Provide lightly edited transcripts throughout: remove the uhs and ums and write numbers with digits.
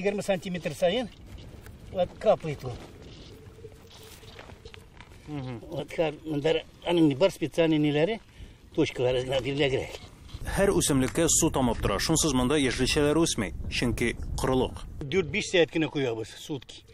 20 сантиметр саен вот капает ул. Вот монда аның бар специальный ниләре, точкалары билгеләгрәк. Һәр үсемлеккә су тамып тора. Шунсыз монда яшелчәләр үсми, чөнки корылык. 4-5 сәгать кенә куябыз сутки.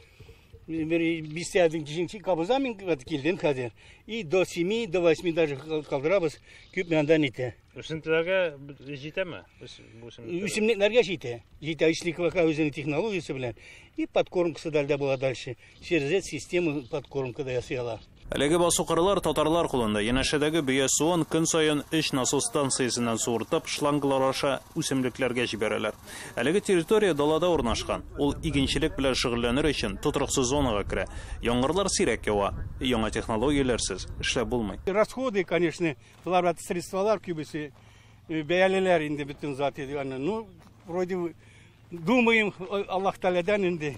Бер 5 сәгатьнең киченче кабызам мин килдем хәзер. И до 7, до 8 даже калдырабыз. Күп яндан итә. Үсентеләргә җитәме? Үсемлекләргә җитә. Җитә Ишниковка үзенең технологиясе белән. И подкормкасы да була дальше. Через систему подкормка да ясый ала. Әлеге басу-кырлар татарлар кулында. Янәшәдәге бөя суын көн саен 3 насос станциясеннән суыртып, шланглар аша үсемлекләргә җибәрәләр. Әлеге территория далада урнашкан. Ул игенчелек белән шөгыльләнер өчен тотрыксыз зонага керә. Яңгырлар сирәк ява. Яңа технологияләрсез эшләп булмый. Расходы, конечно, болар средстволар күбесе бәялеләр инде бөтен зат. Ну, вроде думаем, Аллаһ Тәгаләдән инде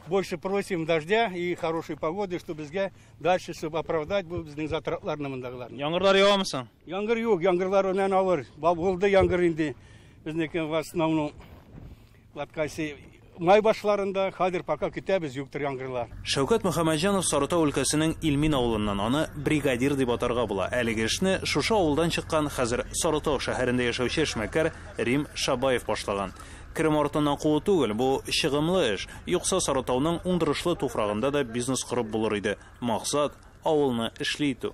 больше просим дождя и хорошей погоды, чтобы безгә дальше, чтобы оправдать бу безнең затратларны мондагылар. Яңгырлар явамы соң? Яңгыр юк, яңгырлар үнән авыр. Булды яңгыр инде. Безнеке в основном латкасы май башларында, хәзер пока көтәбез, юктыр яңгырлар. Шәүкәт Мөхәммәтҗанов Сарытау өлкәсенең Илмин авылыннан, аны бригадир дип атарга була. Әлеге эшне шушы авылдан чыккан, хәзер Сарытау шәһәрендә яшәүче эшмәкәр Рим Шабаев башлаган. Керем артыннан куу түгел, бу чыгымлы эш. Юкса Сарытауның уңдырышлы туфрагында да бизнес корып булыр иде. Максат авылны эшле итү.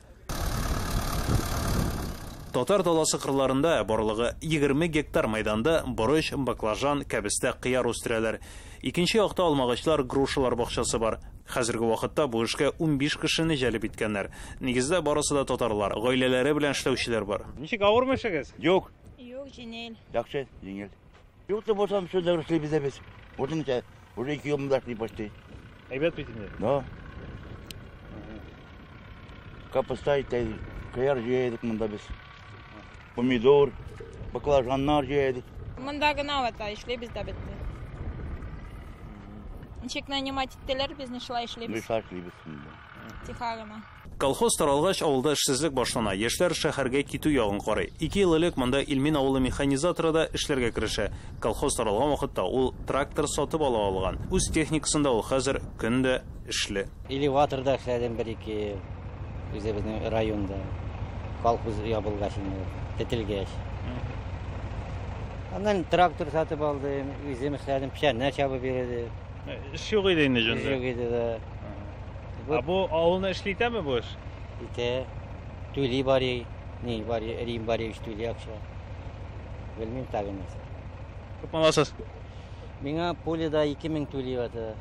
Татар даласы кырларында барлыгы 20 гектар мәйданда борыч, баклажан, кәбестә, кыяр үстерәләр. Икенче якта алмагачлар, грушалар бакчасы бар. Хәзерге вакытта бу эшкә 15 кешене җәлеп иткәннәр. Нигездә барысы да татарлар, гаиләләре белән эшләүчеләр бар. Ничек, авырмы эшегез? Юк. Юк, җиңел. Яхшы, җиңел. Юк та булсам, шунда эшлибез дә без. Үзеңчә, уже 2 ел монда эшли почти. Әйбәт бит инде. Да. Капуста итә, кыяр җыя идек монда без. Помидор, баклажаннар җыя идек. Монда гына вата эшлибез дә бетте. Ничек нанимать иттеләр, безне шулай эшлибез. Без шулай эшлибез монда. Тихо гына. Колхоз таралгач, авылда эшсезлек башлана. Яшьләр шәһәргә китү ягын карый. 2 ел элек монда Илмин авылы механизаторы да эшләргә керешә. Колхоз таралган вакытта ул трактор сатып ала алган. Үз техникасында ул хәзер көн дә эшли. Элеваторда эшләдем 1-2 ел. Үзебезнең районда. Колхоз ябылгач инде, тетелгәч. Аннан трактор сатып алдым, үзем эшләдем, печәннәр чабып йөрдем. Эш юк иде инде җөнде. Эш юк иде дә. Ә бу авылны эшли итәме бу эш? Итә. Түли бари, ни бари, Рим бари, түли акча. Белмим тагын нәрсә. Күпме аласыз? Миңа поледа 2000 түли ята.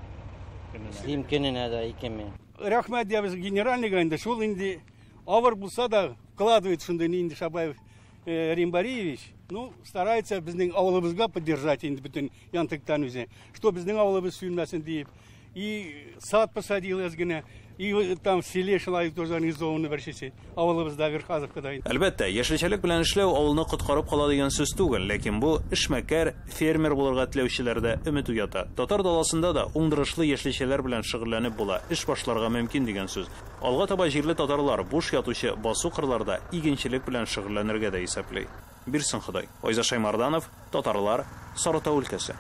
Эшлим көненә дә 2000. Рәхмәт дибез генеральныйга инде, шул инде авыр булса да вкладывает шундый инде Шабаев Рим Бариевич. Ну, старается безнең авылыбызга поддержать инде бөтен янтыктан үзе. Что безнең авылыбыз сүнмәсен диеп. И сад посадил әзгенә, и там в селе шулай тоже организованный бер шеше. Авылыбызда Верхазовкада. Әлбәттә, яшелчәлек белән эшләү авылны коткарып кала дигән сүз түгел, ләкин бу эшмәкәр, фермер булырга теләүчеләрдә өмет уята. Татар даласында да уңдырышлы яшелчәләр белән шөгыльләнеп була, эш башларга мөмкин дигән сүз. Алга таба җирле татарлар буш ятучы басу кырларда игенчелек белән шөгыльләнергә дә исәпли. Бирсен Ходай. Айза Шаймарданов, Татарлар, Сарытау өлкәсе.